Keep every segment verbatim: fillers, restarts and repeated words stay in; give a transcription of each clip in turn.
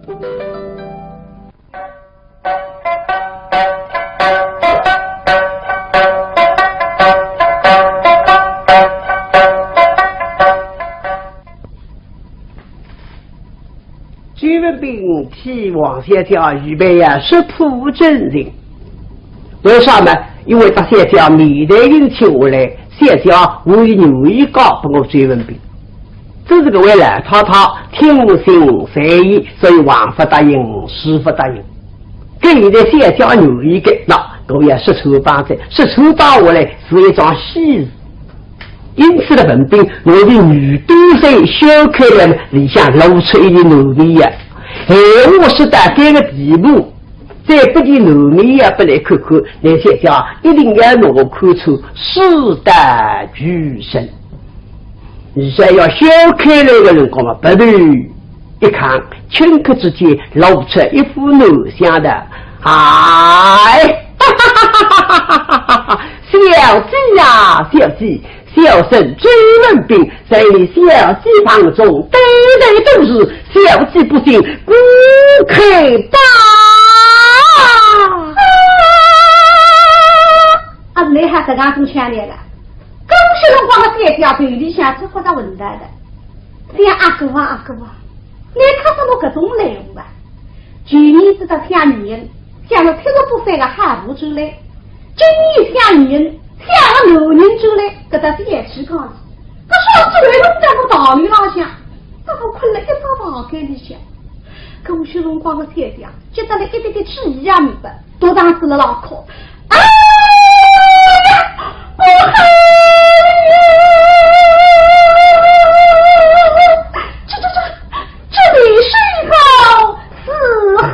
周文宾替王小姐预备呀，食谱准备。为啥呢？因为搭小姐面谈已经请下来，小姐我愿意嫁拨我周文宾。这是搿位老太太听信善意，所以横勿答应，竖勿答应。搿现在小姐愿意个，那搿也说穿帮哉，说穿帮下来是一桩喜事。 因此呢，文宾拿伊女东西掀开来嘛，里向露出一粒糯米呀。闲话说到搿个地步，再拨伊糯米呀，拨伊看看，那小姐一定要拿我看穿，事到如神。而且要掀开来的辰光嘛，拨伊 一看，顷刻之间露出一副男相的。哎，小姐呀，小姐，小生周文宾，在你小姐房中呆呆多时，小姐不信，不开吧。啊，你还这样子强烈了？搿歇辰光个小姐头里向只觉着混蛋的。 想阿哥啊，阿哥啊，你看怎么搿种来路啊？去年子搭想女人，想了七十八岁个好婆转来，今年想女人，想个男人转来，搿搭是也去讲了。搿说转来弄到我道理浪向，搿我困了一只房间里向。搿歇辰光个小姐啊，觉得了一点点气也没得。 多大子了老苦。哎呀，不好了！这，这，这，这里是一个四合院。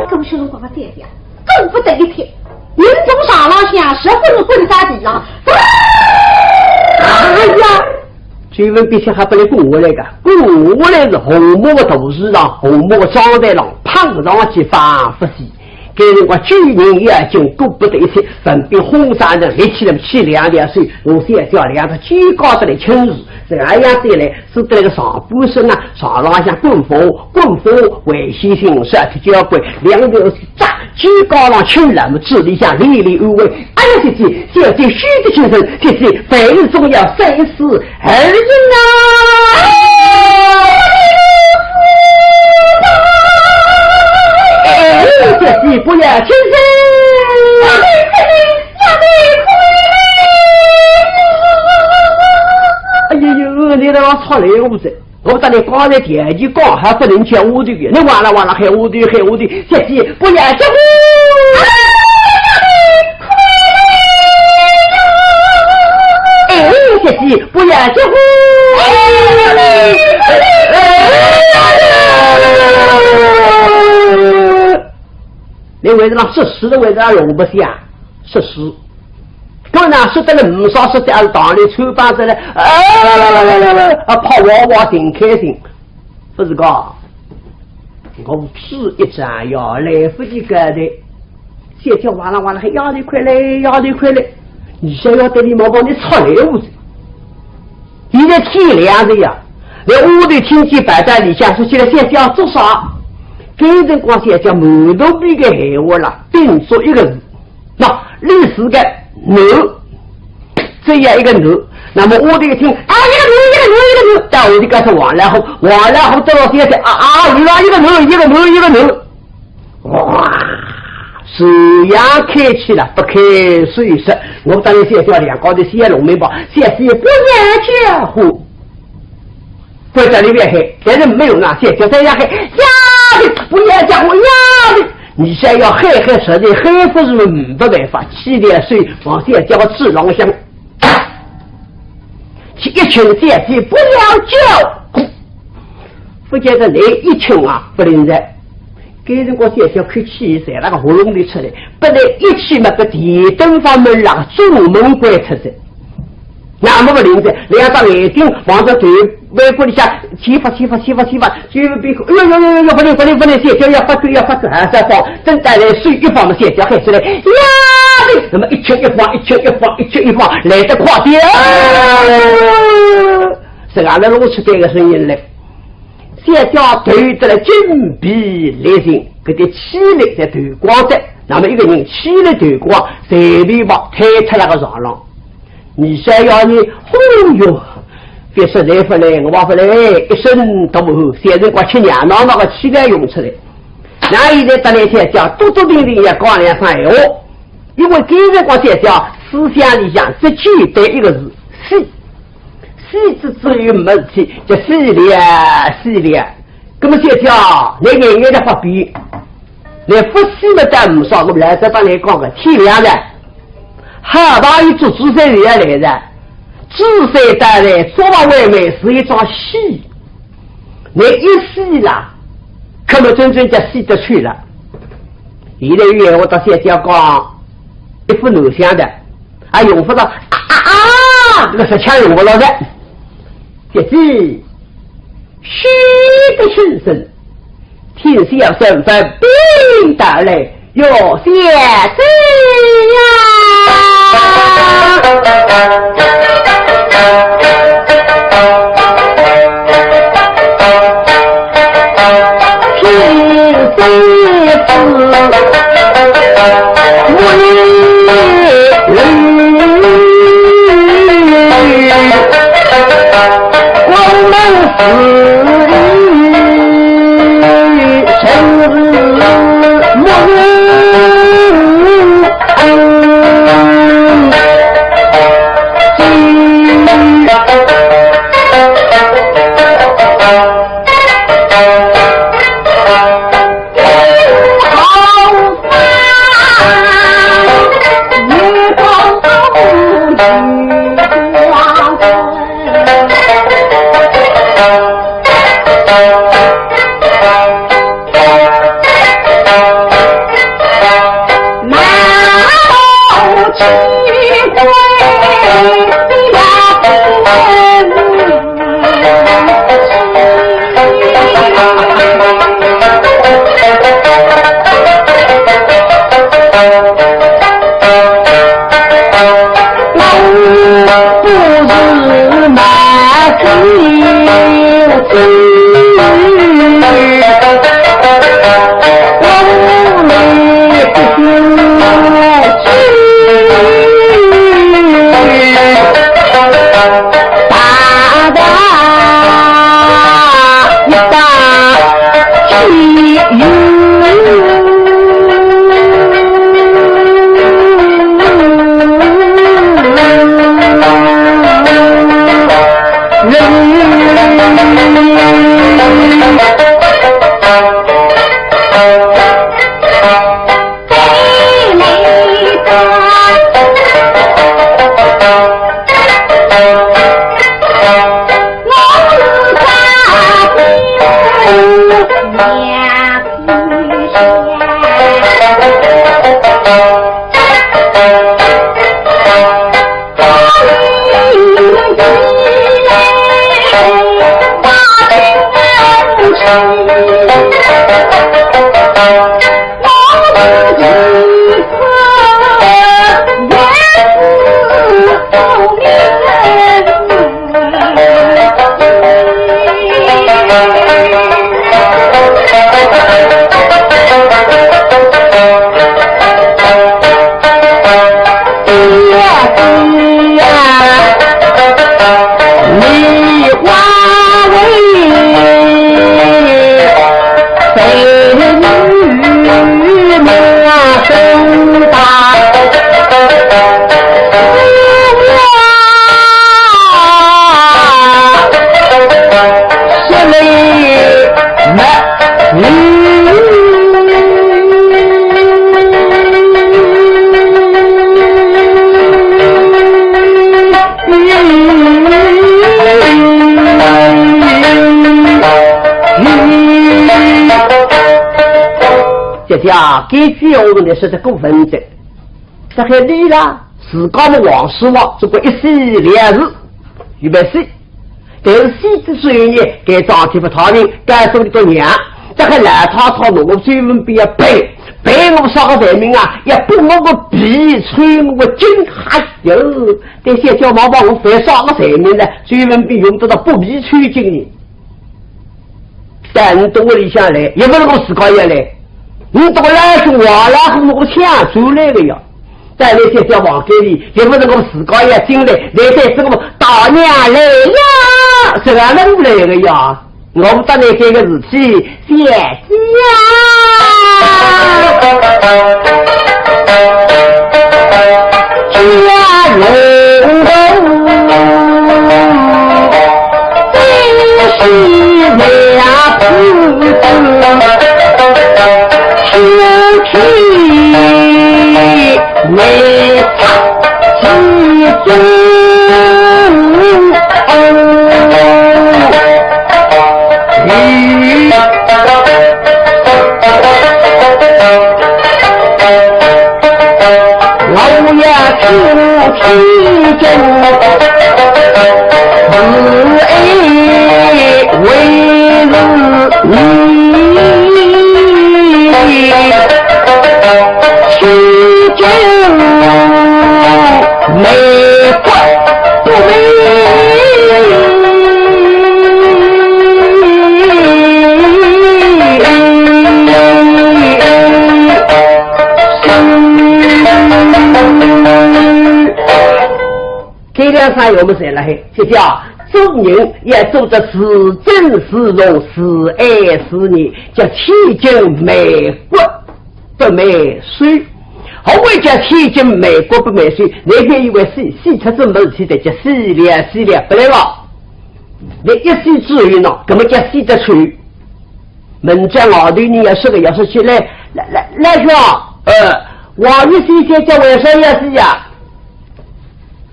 搿歇辰光个姐姐，顾勿得一切，人从床浪向直奔滚到地浪。哎呀！周文宾心还勿来，滚下来个，滚下来是红木个大树上，红木个桩台浪，砰上去放勿死。该辰光救人要紧，顾不得一切，文宾轰上来，立起来，起两条手，用小脚两只肩胛得来撑住，这样样子一来，使得那个上半身啊，床浪向滚风，滚风，危险性少脱交关，两条手抓，肩胛浪撑，那么嘴里向连连安慰。 哎呀，姐姐，小姐休得轻生，姐姐，万一总要生死二人啊！哎，姐姐不要轻生。哎呦呦，你那个出来我这。 我搭倷刚才条件讲好勿能吃乌豆个，倷哇啦哇啦喊乌豆喊乌豆，小姐不要吃乌。哎，小姐不要吃乌。倷为啥说书个为啥容不下？说书。 搿呢，说得了没啥，说得还是堂里穿帮着了，啊，来来来来来来，啊，拍哇哇挺开心。勿是讲，我嘴一张呀，来勿及交代，小姐哇啦哇啦喊丫头快来，丫头快来，倷想要对倷妈妈倷出来勿是？现在天亮了呀，来屋里听见白带里向说起来小姐做啥？搿辰光小姐满肚皮个闲话啦，顶做一个字。 喏，历史个男，只要一个男，那么我这个听，啊，一个男，一个男，一个男，到我就告诉王老虎，王老虎到了现在，啊，啊，原来一个男，一个男，一个男。哇，水也开起了，不开水色。我当然小姐两个头先弄明白，小姐不要叫唤。 关在里面喊，但是没有那些，就在那喊，丫头，不要叫我丫头。你想要喊喊实在喊不住，没办法，起来手往小姐个嘴浪向，去一拳，小姐不要叫。不见得来一拳啊，不灵哉。 该辰光小姐口气在那个喉咙里出来，本来一气嘛，搿电灯房门那个中门关脱哉。那么勿灵哉，两只眼睛望着头，背骨里向，前发，前发，前发，前发，就是别个，哎呦呦呦呦，不灵不灵不灵，小姐要发作要发作，还是要放，正带来手一放嘛，小姐喊出来，呀，那么一拳一放，一拳一放，一拳一放，来得快点，这个阿拉弄出这个声音来。 小姐头得了筋疲力尽，搿点气力侪透光哉。那么一个人气力透光，随便跑推出那个床浪。你想要呢，哦哟，别说来勿来，我勿来，一身大汗，现在光吃娘娘那个气力用出来。那现在得来小姐，笃笃定定要讲两声闲话，因为今日光小姐思想里向只记得一个字，死。 死之至于没事体，叫死了，死了。那么小姐，你眼眼的发病，你不死么但没啥，我们来再帮你讲个天亮了。好大一只猪三也来了，猪三带来，做法外面是一桩喜。你一死了，可能真正叫死得去了。现在有闲话搭小姐讲，一副南向的， 啊，用不着，啊啊啊，这个是抢用不着的。姐姐，休得轻生，听小生分禀道来，有小姐呀。姐姐啊，搿句闲话呢，说得过分哉。 这还对啦，自家么王叔啊，只不过一死两字，预备死。但是死之前呢，该桩事体勿讨人，该说伊个娘，这还老太太拿我周文宾要背，背我啥个罪名啊？要剥我个皮，抽我个筋，哎哟，这小脚毛把我犯啥个罪名呢？周文宾用得着剥皮抽筋呢？ 到我屋里向来，也勿是我自家要来，我到老兄话老虎我抢出来个呀。但是小房间里，也勿是我自家要进来，来在这个大娘来呀，是俺们来个呀。我不搭你这个事体，姐姐呀。 我也听听见，是爱为是你，听见美国不美。 搿两三样么侪辣海，就讲做人要做得是真是诚，是爱是义，叫千金美国不美手。何谓叫千金美国不美手？倷覅以为死，死脱仔没事体的，叫死了，死了，勿来了。倷一死之后呢，搿么叫死得臭。 门前外头人要说个要说起来，来，来，来说，呃，王爷先生叫为啥要死呀？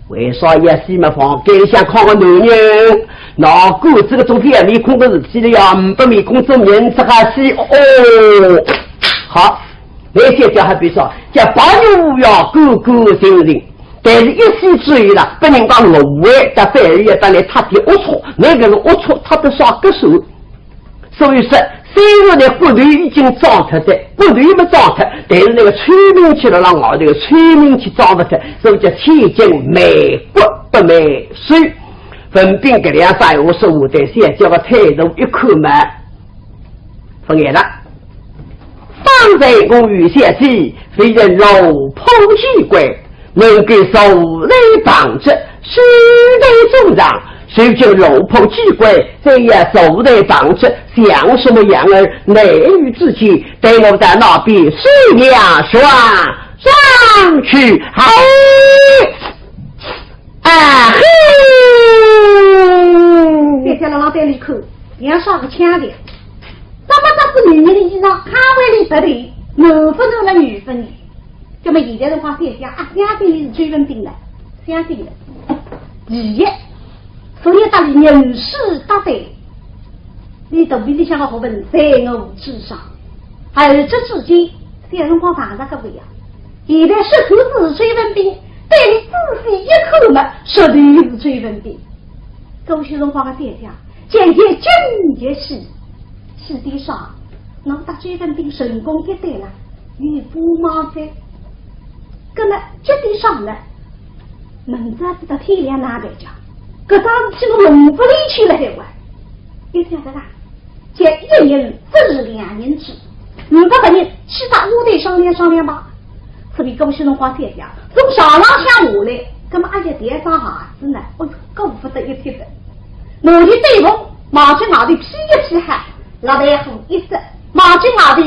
为啥要死嘛？房间里向看个男人，哪个这个种副面孔个事体了呀？呒不面孔做人，这个死，哦，好，那些叫还别说，叫白玉无恙，干干净净。但是一死之后啦，拨人家误会，到背后要搭倷搭点龌龊，那个是龌龊，搭得啥个手？ 所以说，虽然呢骨头已经装脱的，骨头没装脱，但是那个臭名气了，让外头个臭名气装勿脱，所以叫千金美国不美手。文炳搿两句闲话说下来，小姐个态度一看嘛，勿眼了。方才我与小姐被人罗织衣冠，能够坐立旁直，手头重长，如今罗织衣冠，再也坐立旁直，像什么样儿？难于自己，待我到那边水面上，上去。好。 啊嘿！小姐辣辣对伊看，像啥个腔调？搿么搿是女人的衣裳，看回来勿对，男勿男了女勿女。那么现在辰光想想啊，相信伊是周文宾了，相信了。第一，所以搭伊人势搭对，伊肚皮里向个学问在我之上。而这之间，小辰光碰着过呀， 现在说看仔是周文宾，对伊仔细一看嘛，说的是周文宾。搿歇辰光个小姐，渐渐惊觉是，是的啥，我搭周文宾成功一对了，有帮忙哉。搿么这点啥呢？明朝不到天亮哪能讲？搿桩事体我弄勿离去了，还管。又想着啦， 这一人不如两人知，呒不别人去搭丫头商量商量吧。所以搿歇辰光想想，从床浪向下来，搿么阿姐第一双鞋子呢，哦哟，顾勿得一踢的。拿起斗篷，望仔外头披一披好，落袋裤一塞，望仔外头，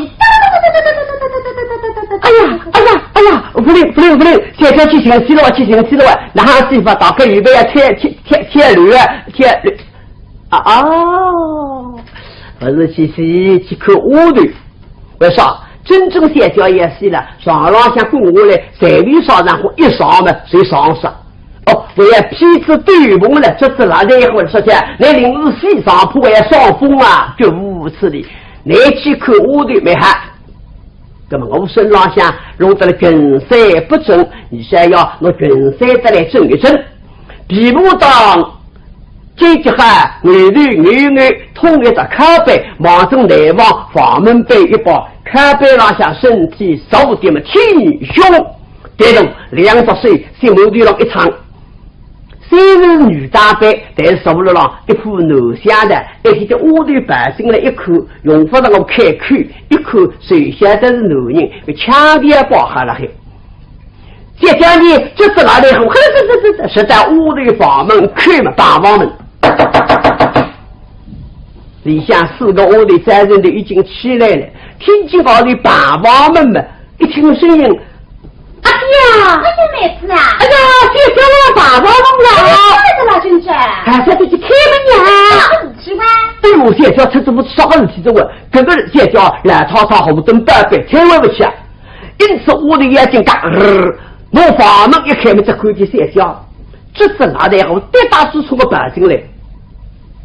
哎呀，哎呀，哎呀，勿灵，勿灵，勿灵，小姐去寻死了，去寻死了，哪哈死法？大概预备要跳，跳，跳，跳楼啊，跳楼。 啊，哦，勿是去死，去看丫头。为啥？真正小姐也死了，床浪向滚下来，随便啥场化一床嘛，随床上。哦，我要披仔斗篷了，这次来的一会儿说起来，那临时西上铺还要伤风啊，就无此理。你去看丫头没好。 那么我身浪向弄得了裙衫不整，你想要拿裙衫得来整一整。皮布当，这几下，外头硬硬通一只靠背，望准内房房门背一包，靠背浪向身体坐定么挺胸，对头两只手向马头浪一撑， 虽然女打扮，但是坐勒浪一副男相的，一些个丫头跑进来一看，用勿着我开口，一看，谁晓得是男人，腔调包含了海。这讲呢，这是哪里好？这这这这，实在丫头房门开嘛，大房门。里向四个丫头早晨都已经起来了，听见外头大房门嘛，一听声音， 阿姐啊！哎呀，妹子啊！哎呀，姐姐，我爸爸弄了。哎呀，怎么了，君子？哎，小姐去开门呀。啥事体哇？哎呦，小姐，出这么啥个事体，这个，这个小姐，老太太好不登半辈，开门不起啊。因此，我的眼睛嘎，呃，我房门一开门，只看见小姐，这是哪里？我跌打是从我跑进来。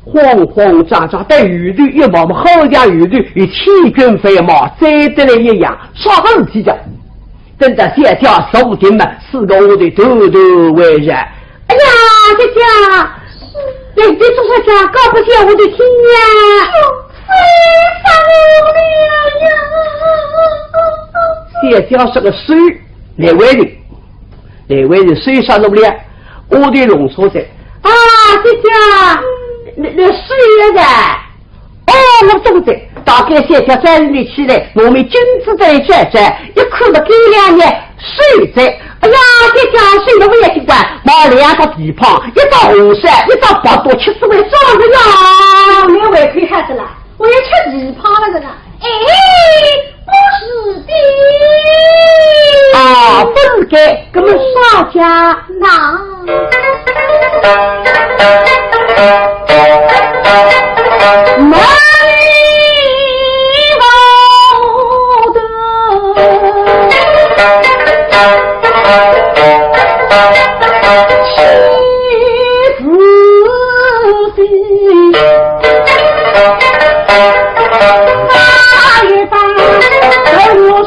慌慌张张，但后头一望嘛，好像后头有千军万马追得来一样，啥个事体讲？等到小姐坐定嘛，四个丫头头头围绕。哎呀，姐姐，人家做啥讲，搞不见我的听呀。谁杀我的呀？小姐是个谁？哪位的？ 那位是谁杀了不了？我的弄错噻。啊，姐姐，那，那谁呀？哦，我懂得，大概小姐早晨起来，我们镜子在照照，一看到狗两人睡着。哎呀，姐姐，睡得不要奇怪，买两只皮胖，一只红色，一只白多，吃滋味爽的呀。我也胃口好得了。 我要吃蹄髈了这个。哎，不是的。啊，不是的，那么啥家？那。没有的。 我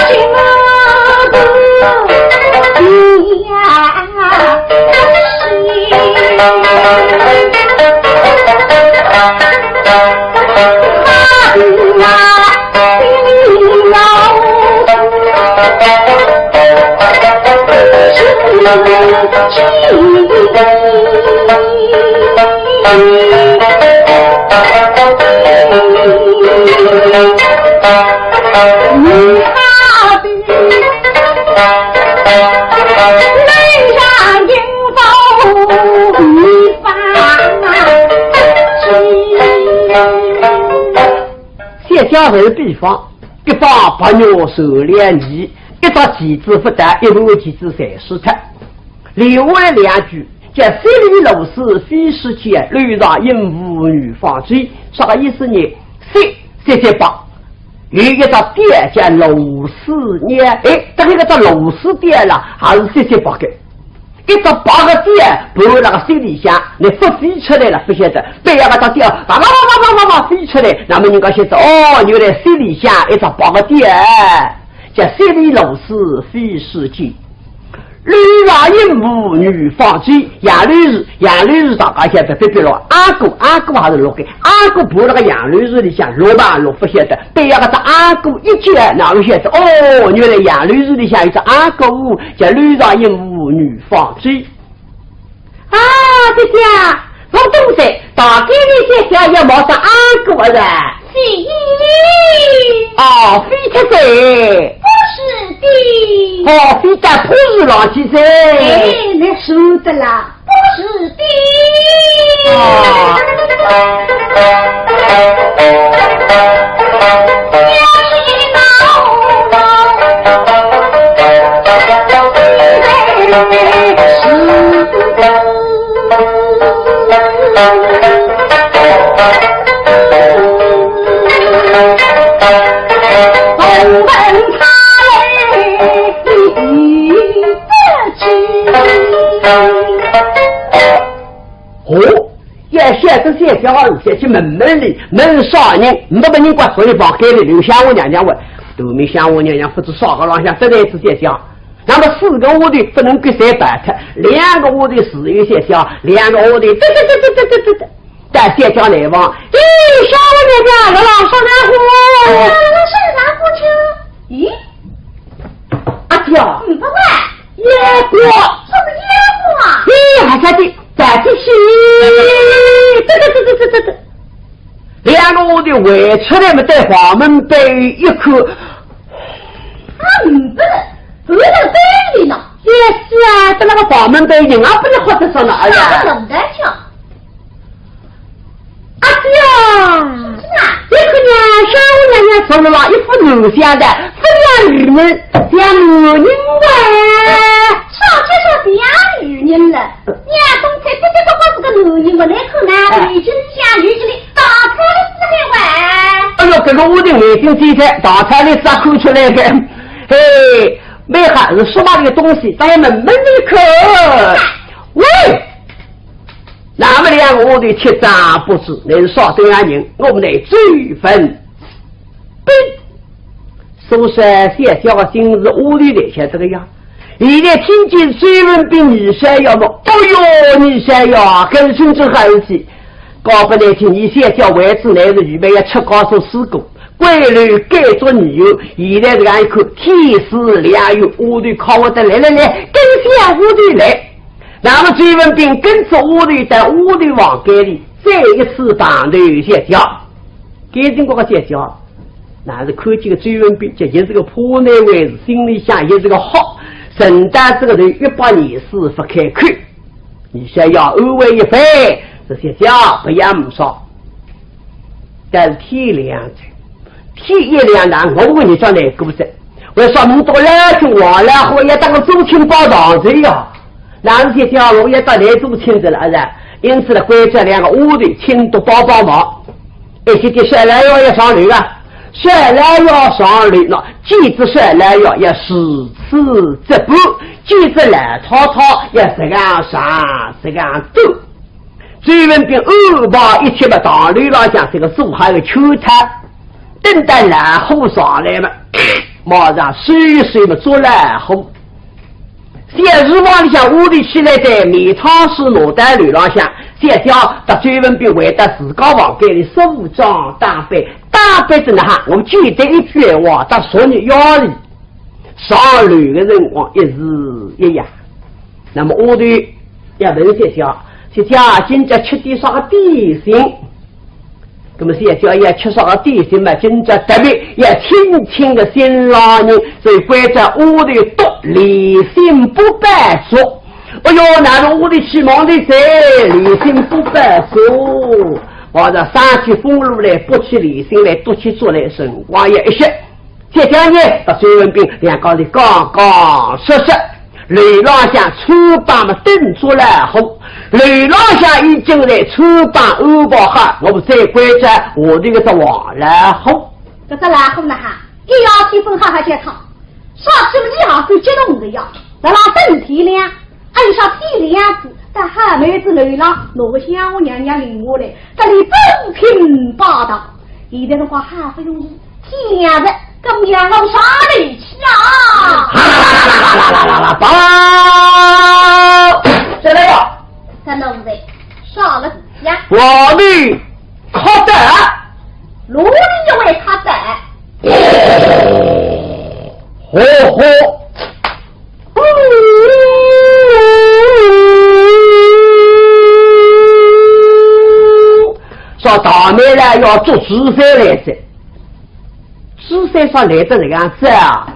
心谢家人地方，一把白玉手链泥，一只棋子不带，一盘棋子侪输脱。另外两句，叫雪里螺丝飞时节，楼上影无女方知，啥个意思呢？雪，雪雪白，有一只店叫螺丝呢，哎，这个叫螺丝店啦，还是雪雪白的。 一只白个点盘辣个雪里向，你勿飞出来了，勿晓得。别样个只点，哇哇哇哇哇哇飞出来，那么人家晓得，哦，原来雪里向一只白个点，叫雪里螺丝飞时节。楼上影无女方知，杨柳树，杨柳树大家晓得，别别落，阿哥，阿哥还是落个，阿哥盘辣个杨柳树里向，落吧落勿晓得。 对呀，搿只阿哥一叫，哪能晓得？哦，原来杨柳树里向有只阿哥，叫楼上影无女方知。啊，姐姐，我懂得，大概你姐姐要冒着阿哥的。是。哦，飞出去。不是的。哦，飞到破树浪去噻。哎，那是的啦。 不是的。啊。哦，要晓得小姐，我先去问问伊，问啥人，没问人家，所以房间里留香火娘娘问，对面香火娘娘不知啥个浪向，这才是小姐。那么四个丫头不能够侪摆脱，两个丫头是有小姐，两个丫头，对对对对对对对对。 到小姐来望，咦，香火娘娘，辣辣烧柴火。辣辣烧柴火去？咦？阿姐啊，嗯，不会。烟火。什么烟火啊？咦，还在的，在的是。这这这这这这这。两个丫头围出来嘛，对房门背一看，啊，嗯，不是，不是背里呢。也是啊，在那个房门背影啊，不能活得上哪儿呀？那个冷的去。 阿姐啊，是啊。你看见香火娘娘坐了一副男相的，不像女人，像男人哇。啥叫做像女人了？娘东才不知道我是个男人，我来看呢，哎。眼睛像眼睛里，大开了是海哇。哎呦，搿个丫头眼睛尖尖，大开了是看出来的。嘿，没啥事，说嘛这个东西，咱也慢慢的看。喂！ 那么两个丫头七张不知，能少多少人，我们来追问。对，苏三小姐个心是屋里来像这个样。现在听见追问兵二少爷么，哎哟，二少爷，跟孙子好一些。搞不来听，二少爷为此乃是预备要出高速事故，归楼改做泥油，现在这样一看，天时良有，丫头靠我的，来来来，跟小丫头来。 那么追问兵跟着丫头到丫头房间里，再一次碰头小姐。搿辰光个小姐，那是看见个追问兵，就也是个怕难为情，心里想也是个好，承担这个头一百年事不开口。你想要安慰一番，这小姐不要唔说。 但是天亮哉，天一亮呢，我问你叫哪个不是？为啥么多来听我来，我也当个做亲包堂子呀？那是天亮，我也当来做亲的了，是吧？因此呢，关照两个丫头，请多帮帮忙。一些的少老爷要上楼了，少老爷要上楼了，见着少老爷要如此这般，见着老太太要这样上，这样走。 追问兵安排一切嘛，大楼浪向这个做好个圈套，等到老虎上来嘛，马上收一收嘛，捉老虎。小厨房里向丫头起来，在面汤水拿到楼浪向，小姐搭追问兵回到自家房间里梳妆打扮，打扮仔呢哈，我记得一句闲话，搭昨日夜里上楼个辰光一式一样。那么丫头要问小姐，小姐今朝吃点啥个点心？那么小姐要吃啥个点心嘛，今朝特别要请请个新郎呢，所以关照丫头笃例行不摆桌。哎哟，那么丫头去忙的哉，例行不摆桌。我这三起风炉来，不起例行来，笃起桌来，辰光也一歇。 再讲呢，搭周文宾两家头讲讲说说，楼浪向穿帮么等做老虎，楼浪向已经在穿帮安排好，我们再关照下头个只王老虎。搿只老虎呢哈，一夜天分好好叫唱，啥事么一下子激动的呀，辣辣等天亮。 按上天亮子，到好妹子楼浪，拿个香火娘娘领下来，搿里招亲拜堂。现在辰光还勿容易，天亮了，搿娘老啥力气啊？啦啦啦啦啦啦啦啦，报！谁来了？三老五在，啥了呀？我的靠得，哪里一位靠得？吼吼！ 说大妹来要捉猪崽来哉，猪崽啥来得搿样子啊？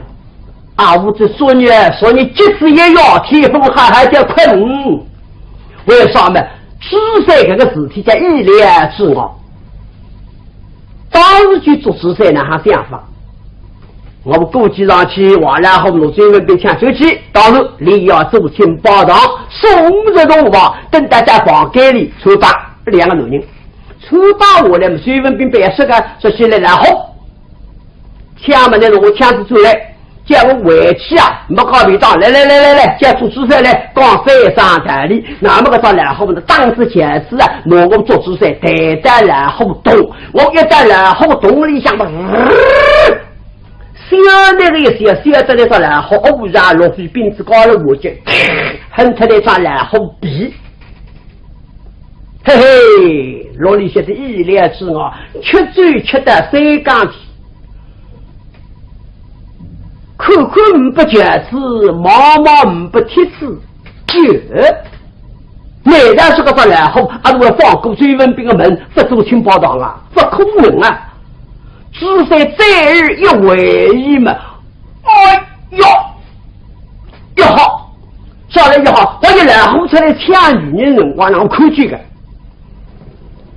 啊，我这说你，说你即使也要天风还还叫困，为啥么？猪崽搿个事体叫意料之外。 当时就捉猪崽哪哈想法？我们估计上去，王老虎拿周文宾抢出去，当时俚要招亲拜堂，送入洞房，等到在房间里，穿帮两个男人，穿帮下来嘛，周文宾不要说个，说起来老虎，抢么拿我抢仔出来， 叫我回去啊，没搞便当。来来来来来，叫捉猪崽来，讲三声道理。那么搿只老虎呢，打仔架势啊，拿我捉猪崽，带到老虎洞。我一到老虎洞里向嘛，小那个一小，小得来只老虎，哦呀，落水，并子高了下去，恨得来只老虎皮。 嘿嘿，落里向的意料之外，吃酒吃到三更天，看看呒不轿子，望望呒不帖子，哟，难道是搿只老虎，阿是会放过周文宾个门，勿招亲拜堂啊？勿可能啊！猪崽再而一回头嘛，哎哟， 一吓，啥人一吓？我一老虎出来抢女人辰光，让我看见个。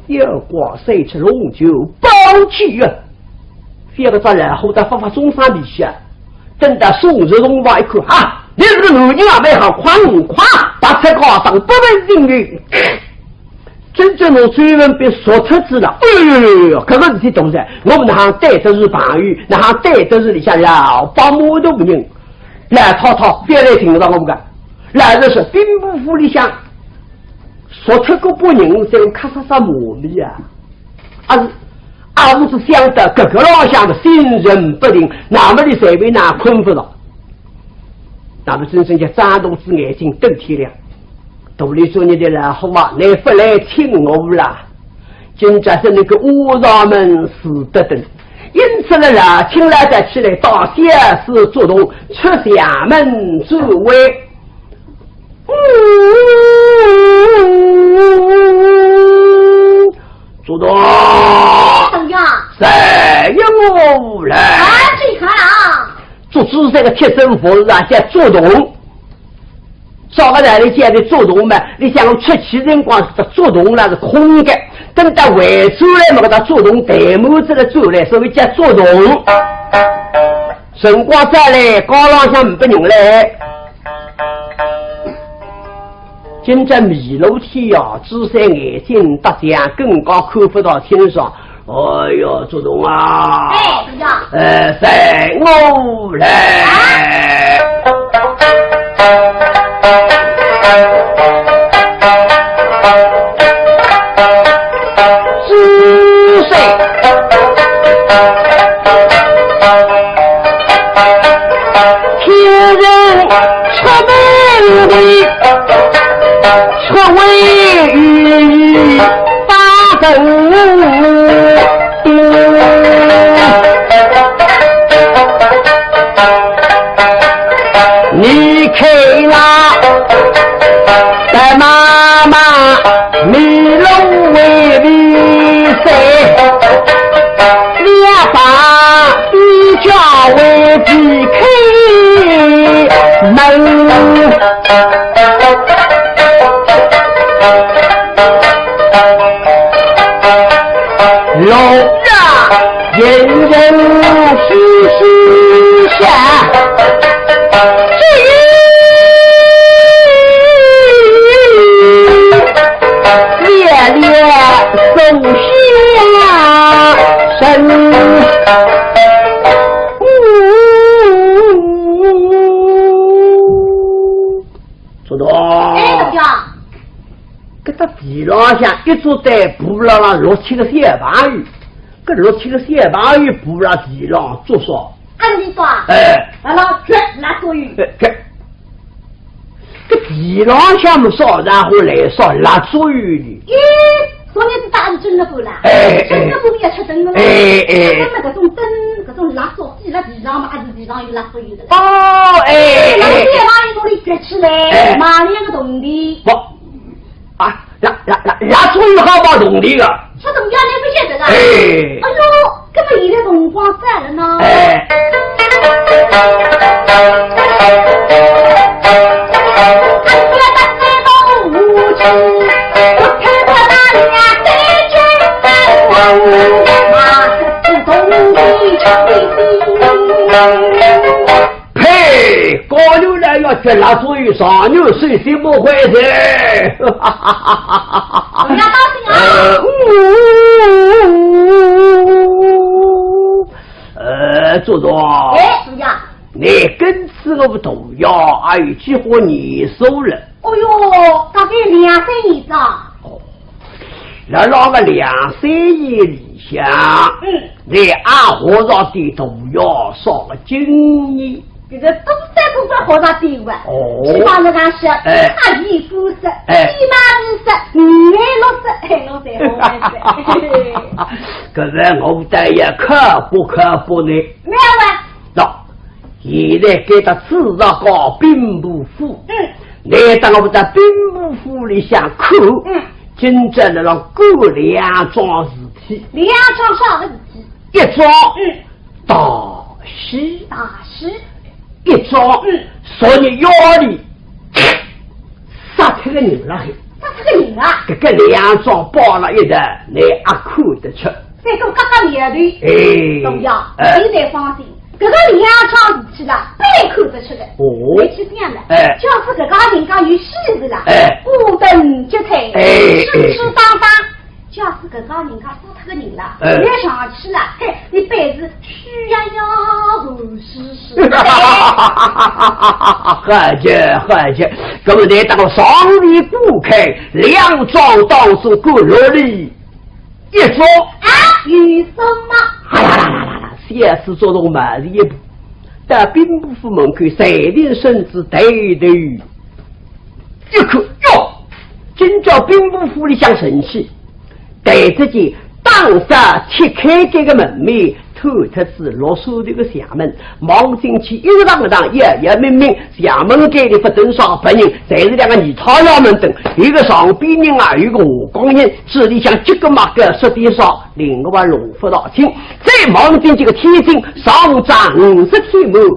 要挂三尺龙就宝剑啊！覅个只老虎，倒发发中山里向，等到送入洞房一看，啊，你搿个男人啊，蛮好，快快，拔出高上，不问情由。 真正拿周文宾说出去了，哎哟哟哟，搿个事体大哉，我们哪哼对得住朋友，哪哼对得住里向老伯母大人，老太太覅来寻着我们个，老实说，兵部府里向说出个把人，侪有卡啥啥毛病啊？啊是，啊，我是想到搿个浪向的心神不定，那么你随便哪困勿着。那么真正叫张大仔眼睛瞪天亮。 肚里说你的老虎啊，你勿来请我啦。今朝是那个乌纱门死得等，因此呢，老亲来得起来到小四竹筒，出衙门做会。嗯，竹筒，怎样？谁有我来？啊，这个啊，竹筒这个贴身服啊，叫竹筒。 照个道理讲的竹筒嘛，你想出去辰光，这竹筒那是空的，等到回转来嘛，搿只竹筒堆满仔个转来，所以叫竹筒。辰光再来，街浪向呒不人来。今朝迷路天呀，朱三眼睛搭墙，更加看勿大清爽。 哎哟，竹筒啊！哎，怎样？呃，随我来。朱三，天人出门的，出外与打人。开门。老大人人嘻嘻笑，烈烈送下身。做到。哎，大家。搿搭地浪向一只袋布浪浪落起个小朋友，搿落起个小朋友布浪地浪做啥？啊，你说啊？哎。啊，那这那所以。哎，搿，搿地浪向么少，然后来少蜡烛油哩。咦，昨日子打是真个布啦？哎，哎。真个布也吃灯了。哎，哎。那么搿种灯，搿种蜡烛，滴了地上嘛，还是地上有蜡烛油的啦。哦，哎，哎。那么地浪一个里掘起来，哎。买两个铜钿。不，啊，蜡，蜡，蜡，蜡烛油好买铜钿个。吃铜钿还不晓得啦？哎。哎呦， 搿么现在辰光早了呢。哎。呸！高头来要吃蜡烛油，上有水水不会的。不要高兴啊。呃，呜。 呃，做到。哎，怎么样？你跟仔我大爷，还有几化年数了？哦哟，大概两三年哉。哦，辣辣个两三年里向，嗯。你阿和尚对大爷上了经验。搿个东山东山和尚对伐？哦。西方人讲是，哎。太极不是，哎。西马不是，你也不是，哎，侬才好玩噻。 搿是我倒要看不看不呢？没有啊。喏，现在该搭主要搞兵部府，嗯。你当我在兵部府里向看，嗯。今朝辣浪干两桩事体。两桩啥个事体？一桩，嗯。大喜。大喜。一桩，嗯。昨日夜里 杀脱个人了嘿。杀脱个人啊？搿个两桩包了一道，你阿看得出。再讲刚刚苗头，哎。东阳，哎。你再放心，搿个两桩事体啦，侪看得出个。哦。你去想了，哎。就是搿个人家有喜事啦，哎。不等急退，哎，舒舒当当。哎。 假使搿家人家杀脱个人了，哎。你要上去了，嘿，你板子虚呀呀，寒湿湿的。好极，好极，搿么你当上面顾开，两桩当中各落里一桩。啊，有什么？哎呀啦啦啦啦，小事做成毛事一步，到兵部府门口，站定身子，抬头 一看，哟，今朝兵部府里向神气，抬只见当时揭开搿个门面，透脱仔绿绸头个墙门，望进去一个堂堂，也也明明，墙门间里勿等啥别人，侪是两个泥套衙门等，有个上边人啊，有个下江人，嘴里向叽个嘛个说点啥，另外弄勿大清。再望进去个天井，上张五十天门， 下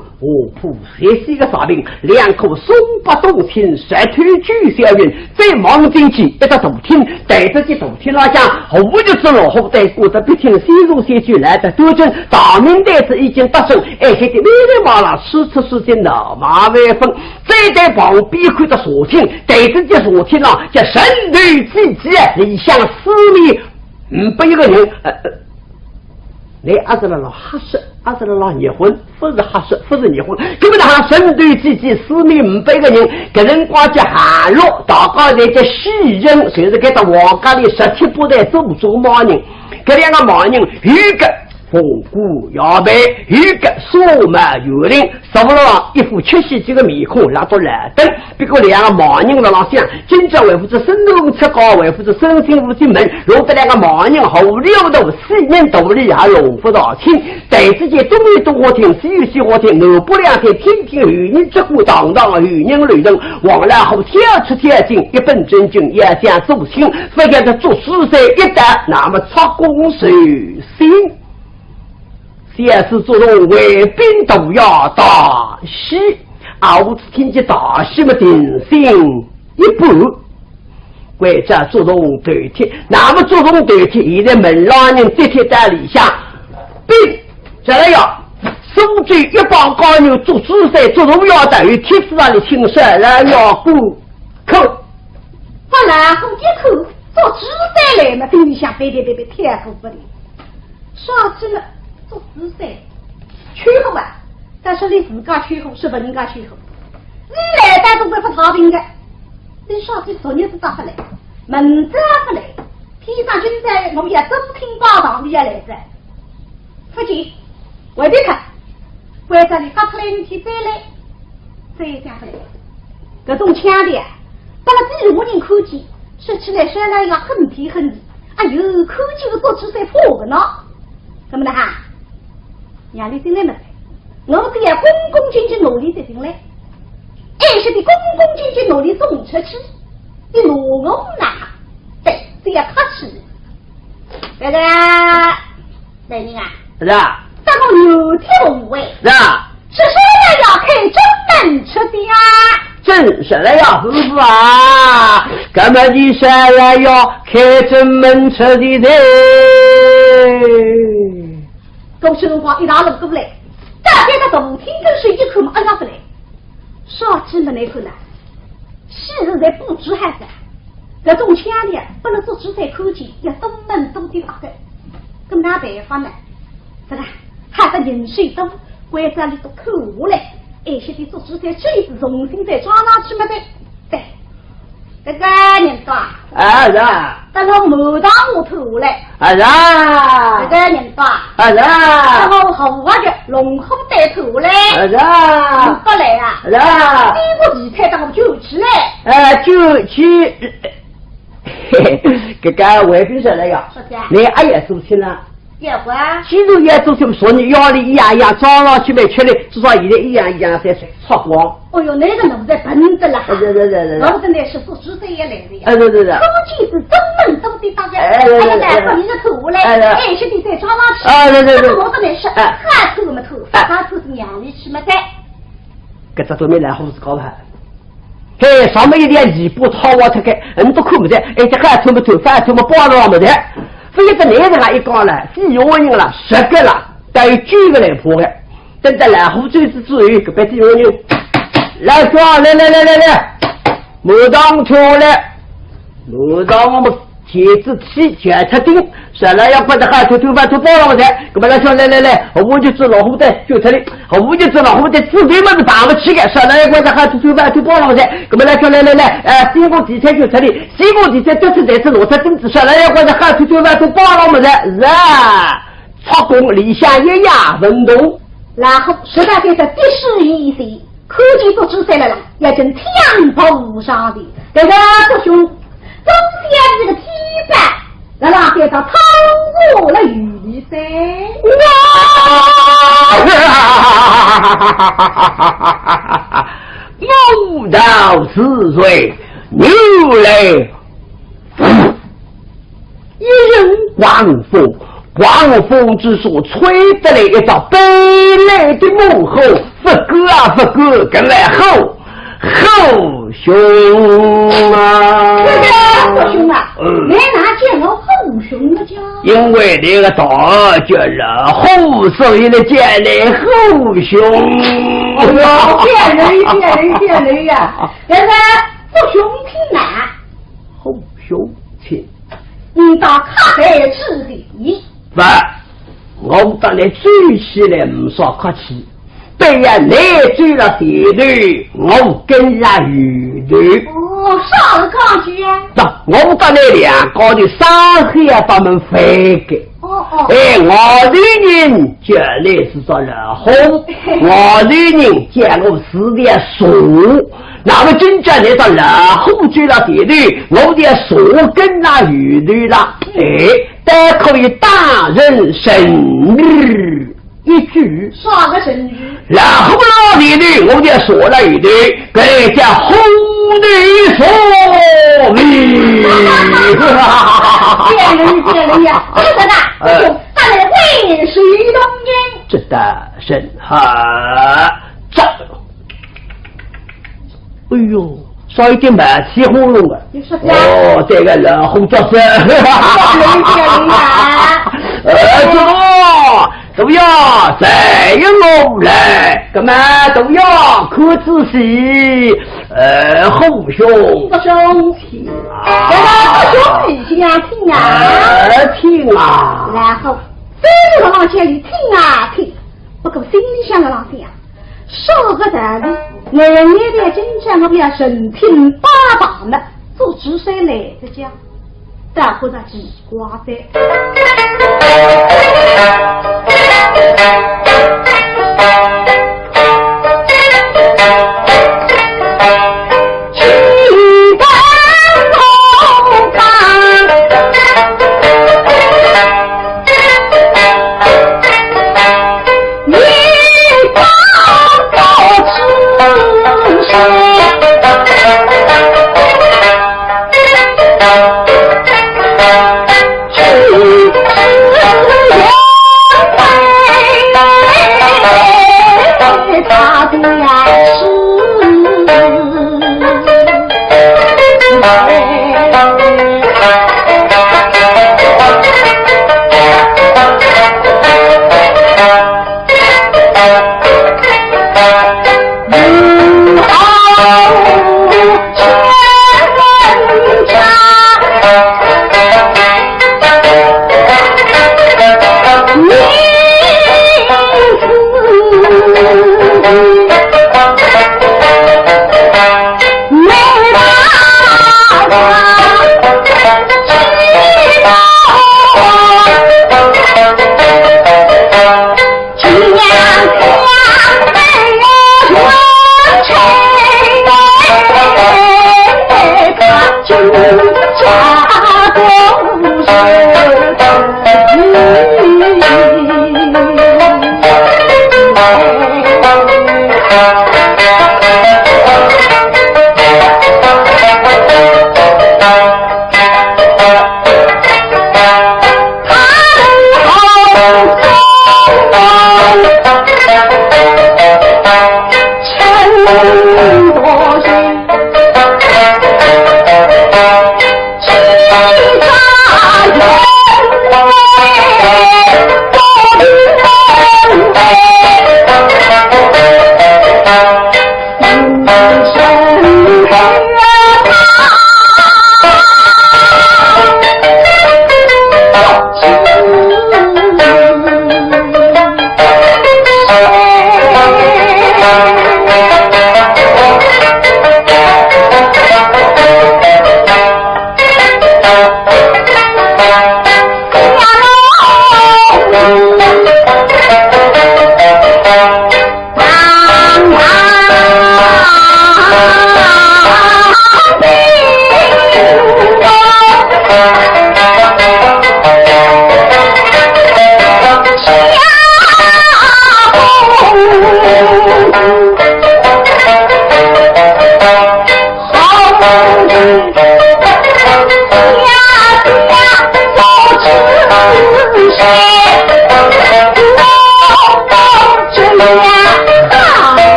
铺十四个啥人，两棵松柏冬青，石头九霄云，再望进去一只大厅，抬只见大厅浪向，何日之老虎在过得必听，先入先去来得多准，大名台子已经搭上，哎，现在每日马上使出使进闹马威风，再对旁边看着茶厅，抬只见茶厅浪，叫人头济济，里向四面五百一个人，呃，呃， 你阿是辣辣瞎说，阿是辣辣热昏，勿是瞎说，勿是热昏。根本上人头济济，四面五百个人，搿辰光叫下落，大家侪叫喜人，就是搿搭王家里十七八代祖宗骂人。搿两个骂人，有个凤冠霞帔，有个纱帽鱼鳞， 坐辣浪一副吃喜剧个面孔，拉到来等，不过两个盲人辣浪想，今朝为夫子生龙出高，为夫子生性无进门，弄得两个盲人好糊里糊涂，死人肚里也弄勿大清。但只见东有东花厅，西有西花厅，南北两厅，厅厅有人只顾，堂堂有人楼层，王老虎跳出跳进，一本正经也想做清，勿晓得做事噻一到，那么出公事情。第二次祝融回禀大爷大喜，啊，我只听见大喜么定心一半。关照祝融头帖，那么祝融头帖，现在门浪人直帖到里向，禀，来呀，苏州一帮高人祝枝山，祝融要到，有帖子让你请示，来呀，过口。 拨老虎一看，祝枝山来嘛，心里想，别别别别，太过分了。啥子呢？祝枝山，秋红啊，但是你自家秋红，是别人家秋红。你来得总归不太平的，你啥子昨日子打不来，明朝不来，天上今朝我们也都听报道，你也来着。 不急，回头看，关照俚发出来，你去再来，再讲出来。搿种腔调，拨了底下人看见，说起来说来要很甜很甜。哎哟，看见个祝枝山怕个呢。那么呢哈，让俚进来么，我只要恭恭敬敬拿俚接进来，还是得恭恭敬敬拿俚送出去，你拿我哪哈？对，这要客气。这个 大人啊，是啊。这个有条无为，是啊。是说要开正门出的啊。正是了呀，夫妇啊，那么你说了要开正门出的呢？搿辰光一大路过来，大家个大厅跟水一看嘛，哎呀，不来。 啥子么难看呢？昔日在布置还是？搿种腔调，拨了祝枝山看见，要多问多点个。搿哪办法呢？是吧？他的人手多，关照俚都看下来，还是得祝枝山这一次重新再装上去么得。对，搿个人多啊。啊，是啊。 等我满堂下脱下来。啊，是啊。搿个人多啊。啊，是啊。等我和我的龙虎带脱下来。啊，是啊。不来啊。啊，是啊。你我离开，等我救起来。哎，救起。嘿嘿，搿个外边上来呀。是的。你阿要做起呢？要管。既然要做起，说你要的一样一样，装上去没吃的，至少现在一样一样侪吃光。哦哟，那个奴才笨得了。哎，对，对，对，对，对。我真的是不知 这也来了呀。哎，对，对，对。估计是专门做的大概，哎，对，对，对，哎呀，来，把你的头来，哎，对。哎，是你在抓老鼠。哎，对，对，对。这个我不能说，哎。他偷我们偷，哎。他偷是让你去么的。搿只都没来胡子搞了。嘿，上面一点尾巴套我这个，人都看不见，哎，这个还偷么偷，反而偷么包了我们的。所以这男人啊，一讲了，几个人了，十个了，带有九个来婆的。 等到老虎走之后，搿边就有人来说，来来来来来，马上出来，马上我们接子起，解出定，说了要把这好偷偷饭偷包了我才，搿么来说，来来来，我就做老虎的，就这里，我就做老虎的，自己么是打不起的，说了要把这好偷偷饭偷包了我才，搿么来说，来来来，哎，新工地产就这里，新工地产都是在这罗车钉子，说了要把这好偷偷饭偷包了我才，是啊。 出宫里向一夜问童。老虎实在是个的士一些，看见祝枝山了啦，要真抢步上的。这个祝兄，总是要这个天板，那让别他趟过了雨的噻。我道是谁？牛来 一阵狂风，狂风之中吹得来一道白皑的猛虎，不过啊不过，跟来吼，虎兄啊！这个虎兄啊，嗯。你哪叫我虎兄的叫？因为那个大叫老虎，所以呢叫你虎兄。哎呦，骗人，骗人，骗人呀！这个虎兄听哪？ 虎兄，请。你到客栈之地。不，我到你走起来没啥客气，对呀，你走了前头，我跟了后头。哦，啥个讲究啊？那我到你两个的上海把门翻开。哦，哦。哎，外头人叫你是只老虎，外头人叫我是条蛇。 那么今朝来到老虎走了前头，我的蛇跟了后头了，哎，都可以当成成语一句。啥个成语？老虎了前头，我的蛇了后头，搿叫虎头蛇尾。骗人，骗人呀！这个呢，哎。大人为谁动人？这大人哈，这，哎呦，少一点蛮起哄弄啊。你说啥？哦，这个老虎叫声。哎呀，哎呀。呃，这个，都要在我来，干嘛都要看仔细，呃，虎兄。虎兄。听啊。来吧，虎兄，你先听啊。呃，听啊。然后 这个老千里听啊听，不过心里想个老想，说个道理，我现在真正我不要人品八八呢，做主谁来得讲，倒或者奇怪的。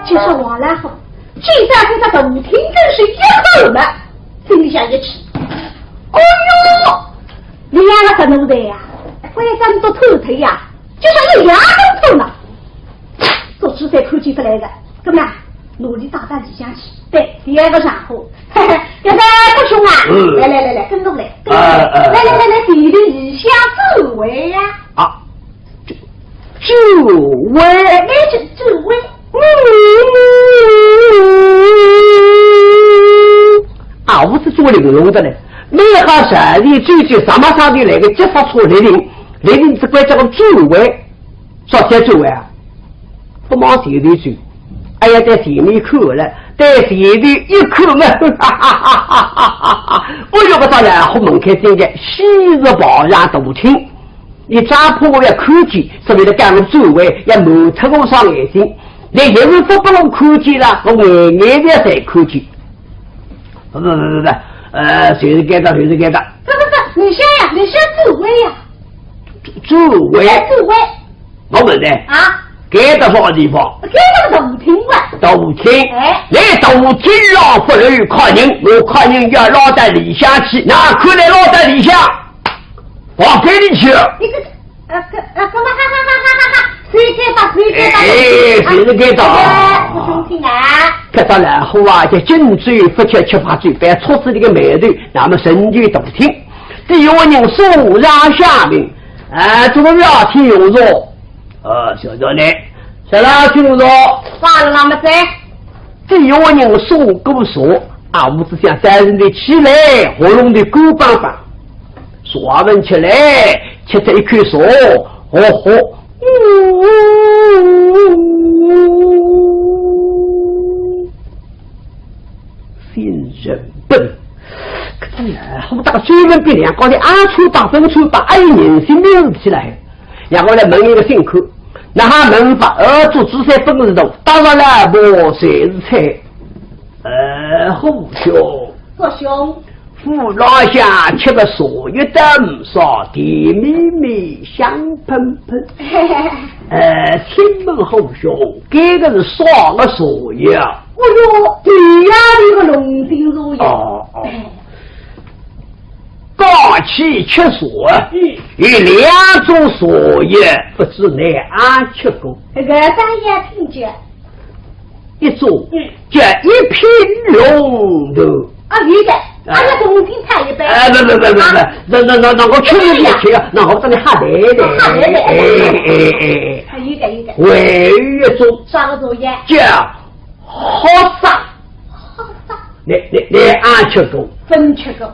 就说王兰红，既然搿个大厅更是一吼嘛，心里向一气。哎哟，你两个搿奴才呀，为啥么都偷偷呀？就说一样都偷呢。 做主才看见勿来个，搿么哪，拿俚带到里向去。对，第二个场合，嘿嘿，搿个大兄啊，嗯。来来来来，跟我来，跟我来，哎，哎，来来来来，第二个里向座位呀。啊，诸位，乃是诸位。啊，我是做玲珑的嘞，没好啥的，最最什么啥的来个急刹车来临，来临只管叫我诸位，啥叫诸位啊？不忙前头走，哎呀，在前面看了，在前头一看嘛，哈哈哈哈哈哈！我有个到来，后门开进去，昔日跑上大厅。 你只怕我要看见，所以呢，讲我诸位要蒙脱我双眼睛，连也是不拨我看见了，我眼眼睛才看见。不不不不不，呃，就是该搭，就是该搭。不不不，你先呀，你先诸位呀。诸位，哎，诸位。我问呢，啊？该搭啥地方？该搭大厅哇。大厅。哎。来大厅上不能看人，我看人要拉到里向去，哪可能拉到里向？ 我给你去。你这，呃，这，呃，这么哈哈哈哈哈哈，随便吧，随便吧。哎，随便吧。哎，不中听啊。看到老虎啊，就紧追不及，七八追，被戳死这个眉头，那么神就动听。第一个人手上下面，哎，这个要听用着。呃，小姐呢？小姐听用着。完了，那么谁？ 只有人送过茶，啊，我只想三人的起来，喉咙的干巴巴，茶粉吃来，吃这一口茶，哦吼，心人本，哎呀，好大个嘴门鼻梁，高的阿粗大分粗大，哎，人心面起来。 然后来问一个辛苦，那哈问法，呃，做主菜本事大，当然了，不谁是菜。呃，虎兄，虎兄，父老乡吃个茶叶得不少，甜蜜蜜，香喷喷。呃，请问虎兄，这个是啥个茶叶啊？哦哟，对呀，那个龙井茶叶。哦，哦。 讲起吃茶，嗯，有两种茶叶，不知你阿吃过？搿个大爷听见。一种，嗯，叫一品龙头。啊，有的，啊，那个龙井菜一般。哎，不不不不不，啊，那那那那我吃了也吃啊，那我真的吓得的。吓得的。哎哎哎。啊，有的有的。还有一种，啥个茶叶？叫 黑砂。黑砂。你你你阿吃过？朆吃过。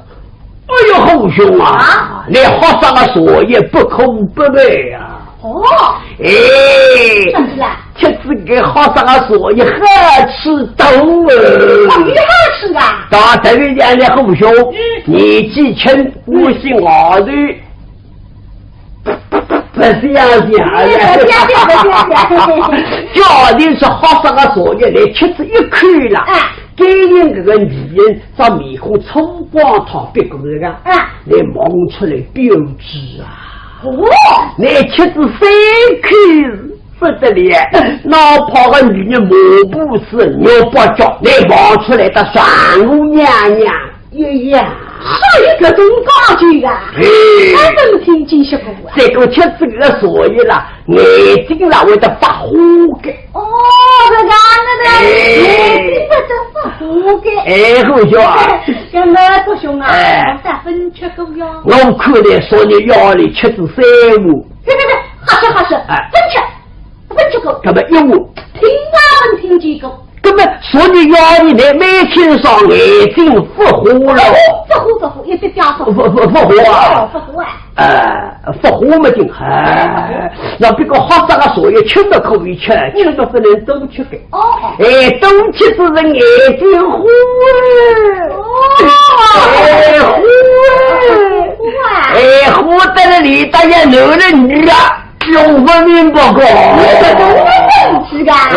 哎哟，虎兄啊，啊，你黑砂个茶叶不可不备啊。哦。哎，怎么了？吃这个黑砂个茶叶好吃透哦。哦，你好吃啊？大头一样的虎兄，嗯，年纪轻，我是外头 不是呀，是呀，哎，不是呀，不是呀，不是呀。叫的是好啥个茶叶来吃仔一口啦。哎。该人搿个女人，这面孔冲光头，别个人啊，哎，来望出来标致啊。哦。来吃仔三口不得了，哪怕个女人抹布是肉包脚，来望出来的丈母娘娘。 哎呀，啥有搿种讲究啊？哎，还真听见说过啊。这个吃这个茶叶啦，眼睛啦会得发花个。哦，搿个那个，哎，眼睛会得发花个。哎，虎兄啊。搿么虎兄啊，哎，我再朆吃过呀。我看来说你夜里吃仔三碗。对对对，好吃好吃，哎，朆吃。 朆吃过。搿么一碗。听啊，朆听见过。搿么说你夜里呢，每天上眼睛发花了。发花，发花，一点点发花。发发发花啊？哦，发花啊。呃，发花么紧，哎，那别个好啥个茶叶吃么可以吃，吃么不能多吃个。哦。哎，多吃仔人眼睛花。哦。哎，花。花啊。哎，花得了，你大爷男人女啊。 用不明白个。你这种问题啊。哎，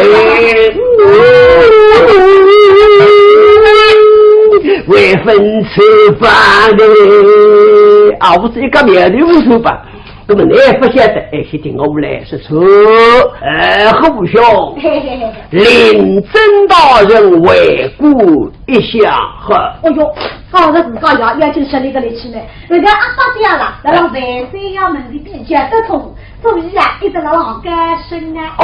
未分吃饭的。啊，我是一个面的无所吧。那么你也不晓得，哎，是听我来说说，哎，虎兄，嘿嘿嘿。令尊大人为官一向好。哎哟，讲着自家也要紧省力个力气呢。人家阿爸这样了，来让万岁爷门里边讲得通。 所以啊，一直辣辣高升啊。哦。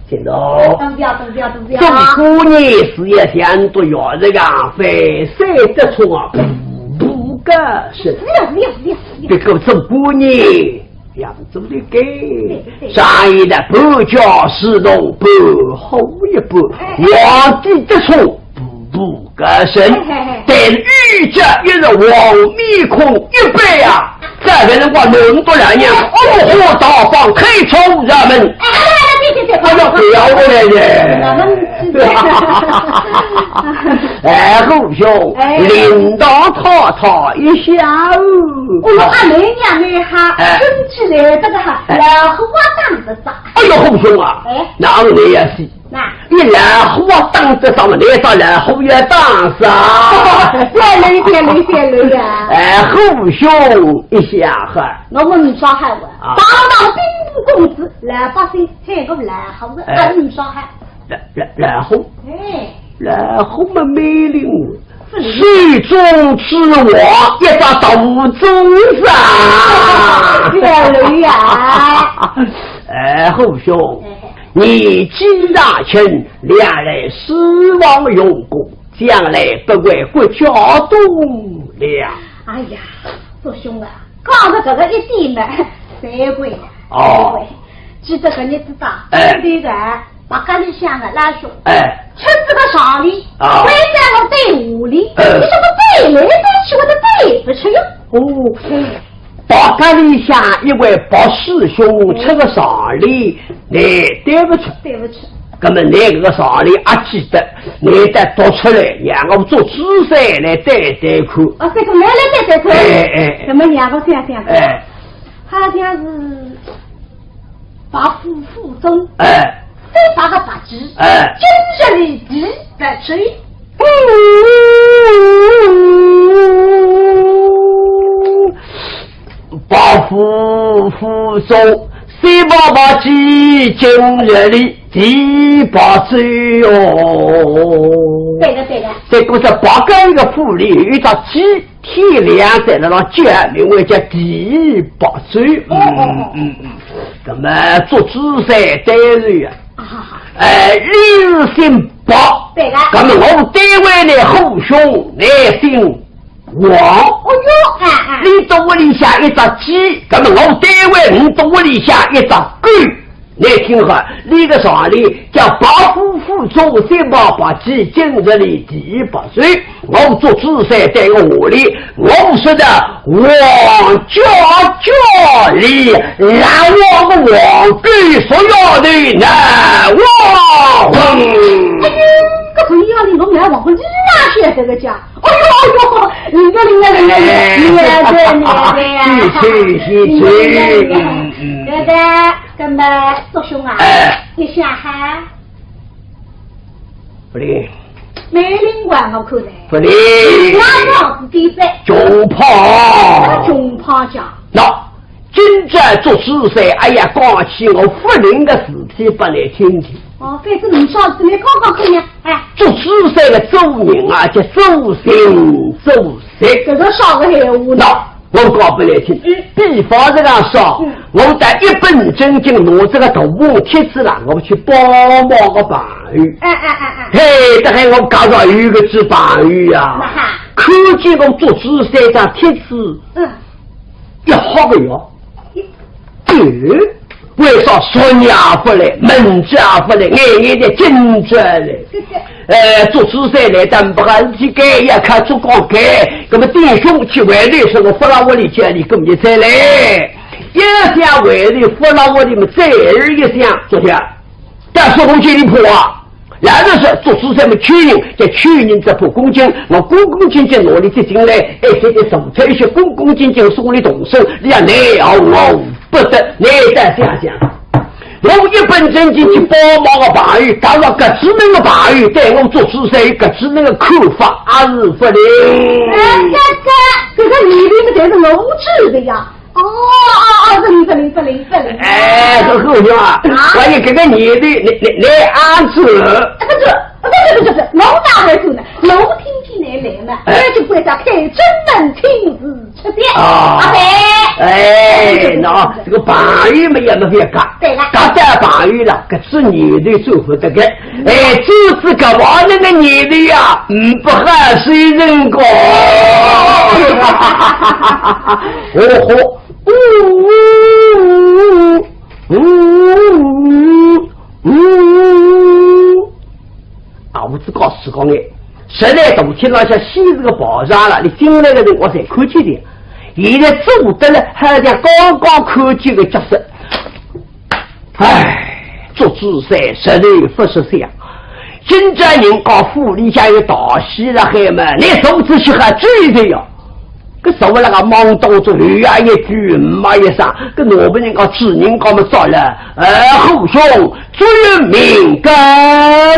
听到。对不对啊？对不对啊？对不对啊？做官人是也想到要这个万岁得宠啊，步步高升。是呀，是呀，是呀，是呀。这个做官人，要做得个，上一代半家是侬半好一半，皇帝得宠，步步高升，但御驾一人黄面孔一般啊，在搿辰光弄得两人五花大绑，开出衙门。哎，哎，哎，对对对，哎呦，不要我来了。哎，虎兄，哎。领导太太一下哦。哦哟，阿妹娘妹哈，哎。真起来这个哈，哎。老虎啊打得着。哎呦，虎兄啊，哎。哪能也是？那。你老虎啊打得着嘛，你打老虎也打着。别来，别来，别来呀。哎，虎兄一下哈。我们抓好啊，啊。堂堂兵部公子，老百姓喊个老虎，哎。俺们抓好。老，老，老虎？哎。 老虎么蛮灵，手中之王，一只大乌龟啊！漂亮呀！哎，虎兄，哎。年纪大轻，历来私访用功，将来不为国家栋梁。哎呀，叔兄啊，讲到搿个一点嘛，惭愧呀，哦。惭愧。记得搿日子打，哎。对个。 白家里向个老兄，哎。出仔个上联，啊。关照我对下联，哎。你怎么对来对去，我都对不出哟。哦，白家里向一位白师兄出个上联，你对不出。对不出。那么你搿个上联阿记得，你再读出来，让我做仔细来对对看。哦，这个来来对对看。哎，哎，哎。那么让我想想看。哎。好像是 白虎府中，哎。三百个白鸡，哎。今日里第八只。白虎府中，三百白鸡，今日里第八只哟。对个，对个。这个是白干个府里有一只鸡， 天亮在那浪叫，名为叫第八只。哦，哦，哦。嗯，嗯，嗯。那么做仔细对仔呀。啊。哎，你是姓白。对个。那么我单位呢，虎兄，你姓王。哦哟，哎，哎。你到屋里向一只鸡，那么我单位，你到屋里向一只狗。 你听好，你个上联叫白虎府中三百白鸡，今日里第八只。我做仔细对个下联，我说的王家家里，来王个王狗，说要的来王。哎呦，搿朋友里侬来王个，你哪晓得个讲？ 哎呦，哎呦，灵个，灵个，灵个，灵个，灵个，灵个呀！你去，你去。嗯，嗯。对的，那么，叔兄啊，哎。你想哈？不灵。没灵光，我看来。不灵。那样子对不对？穷怕。穷怕讲。喏， 今朝做仔细，哎呀，讲起我不灵个事体拨你听听。哦，反正侬上次来讲讲看呀，哎。做仔细个做人啊，叫做人做事。搿个啥个闲话呢？喏，我讲拨你听。嗯。比方这样说，嗯。我在一本正经拿这个大红帖子啦，我去帮忙个朋友。哎，哎，哎，哎。嘿，这还我刚刚有一个只朋友呀，那哈。看见我做仔细这张帖子，嗯。 要好个哟。嗯，为啥说你也不来，门子也不来，眼眼的紧着嘞？哎，做仔细来，但不还是去改呀，看做光改。那么弟兄去外头说，我不让我里家里跟你再来。也想外头不让我里面再而一想，昨天，但是我这里破啊， 老实说，做仔细么求人，叫求人只怕恭敬，我恭恭敬敬拿你接进来，哎，现在送出一些恭恭敬敬送你动手，你要奈何我不得，你再想想。我一本正经去帮忙个朋友，假若搿只能个朋友对我做仔细有搿只能个看法，还是不灵。哎，这个，这个你这个才是我知的呀。 哦，哦，哦，不灵，不灵，不灵，不灵。哎，搿个兄啊，啊？万一搿个念头，你，你，你阿做？哎，不是，不是，不是，不是，我哪会做呢？我听见你来嘛，哎。我就关照开正门亲自出边。啊。啊，对。哎，对，对，对，那对，对。这个朋友嘛也没别个，对了。搿搭朋友了，搿只念头做不得个。 哎，做仔搿方面个念头呀，嗯，不好受人讲。哦豁，呜，呜，呜，呜。啊，我只告诉讲哎，实在大厅浪向先是个跑场了，你进来个辰光侪看见的。现在做得了，好像刚刚看见个角色。唉，祝枝山实在勿识相。今朝人家府里向有大喜了海嘛，你做仔些好主意呀。 搿所谓那个忙当中有啊一句没一声，搿老板人家主人家么着了，哎，虎兄，主人命告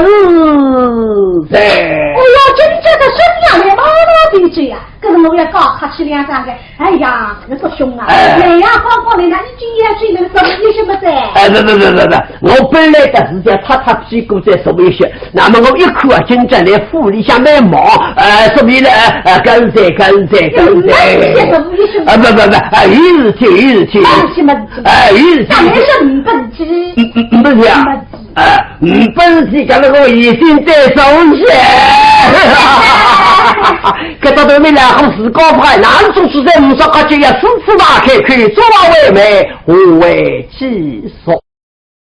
如在。哎哟，真正个生养来毛毛的嘴呀，搿是我要高客气两声个。哎呀，搿个兄啊，哎。哎呀，刚刚来那已经要追那个什么，有什么在？哎，不不不不不，我本来的是想拍拍屁股再说一些，那么我一看啊，今朝来府里向蛮忙，呃，所以呢，呃，干脆干脆干脆。嗯，那你先说一声。啊，不不不，啊，有事体，有事体。那是什么事体？哎，有事体。那也是没本事。嗯，嗯，没事体啊。没事体。哎，没本事，讲那个已经在手里。搿到头面来，好自家拍，哪能做出在五十块钱要四次大开口，做完为媒，何为其所？